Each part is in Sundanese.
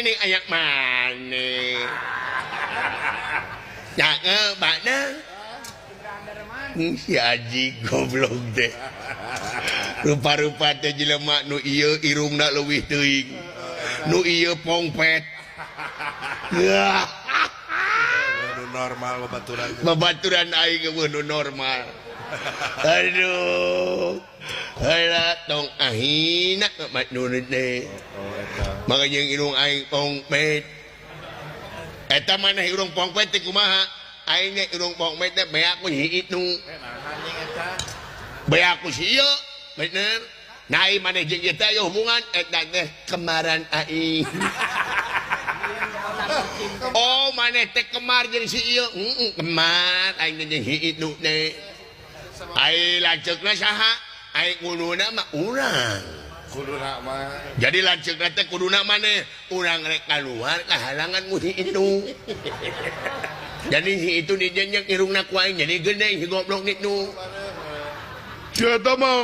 ini ayak maneh. Cakep mana? Si Aji goblok teh. Rupa-rupa teh jelema nu ieu irungna leuwih teuing. Nu ieu pongpet. Nu normal babaturan. Babaturan aing eueuh nu normal. Aduh. Heula tong ahina nurut teh. Maka jeung irung aing pongpet. Eta maneh irung pongpet teh kumaha? Aing ge irung pongpet teh beak ku si itu. Beak ku si ieu, bener. Nah, ai maneh jeung ieu teh aya hubungan eta teh kemaran aing. Oh, maneh teh kemar jeung si ieu. Heeh, kemar aing teh jeung si itu teh. Ai lanceukna saha? Ai kuduna mah urang. Kuduna mah. Jadi lanceukna teh kuduna maneh urang rek kaluar kahalangan ku si itu. Jadi si itu dijenjek irungna ku aing jadi gede si goblok itu. Si eta mah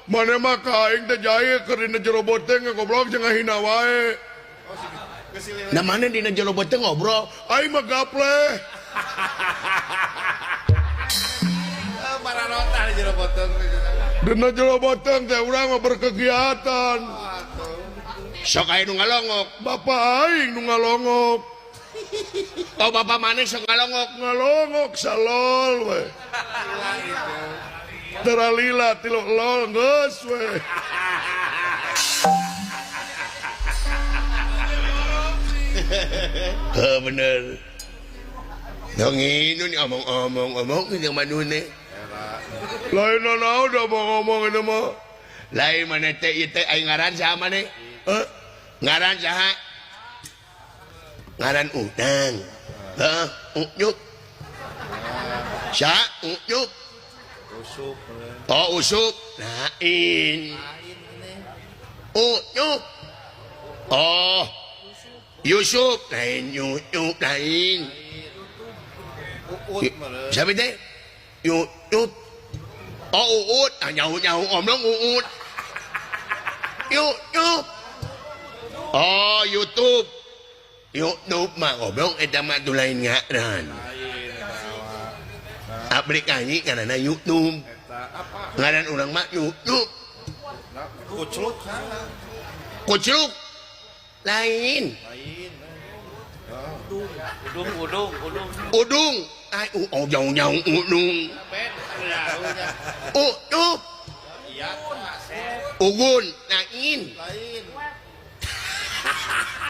maneh mah ka aing teh jahe keur dina jero boteng goblok jeung ngahina wae. Nah mana dina jero boteng ngobrol? Aing mah gapleh. Pararota di jero boteng. Dina jero boteng teh urang mah berkegiatan. Sok aya nu ngalongok. Bapak aing nu ngalongok. Oh bapak maneh sok ngalongok. Ngalongok salol we. Teralila tilu lol geus we. Heuh bener. Dong ini omong-omong-omong jeung manune. Lain naon da omong-omong ini mah. Lain maneh teh ieu teh aing ngaran saha maneh? Heuh, ngaran saha? Ngaran udang. Heuh, unyuk. Sa unyuk. Usup. Oh, usup. Lain. Unyuk. Oh. Yusuf lain Yusuf lain. Uut siapa teh? Yusuf. Oh Uut, ah nyahu-nyahu omong Uut. Yusuf. Oh YouTube. YouTube mah goblok eta mah tuh lain ngaran. Aplikasi karena YouTube. Ngaran urang mah YouTube. Kucluk. Kucluk. Lain. Udung, udung, udung. Udung. Ai, oh, jauh-jauh udung. Udung. Ugun, lain.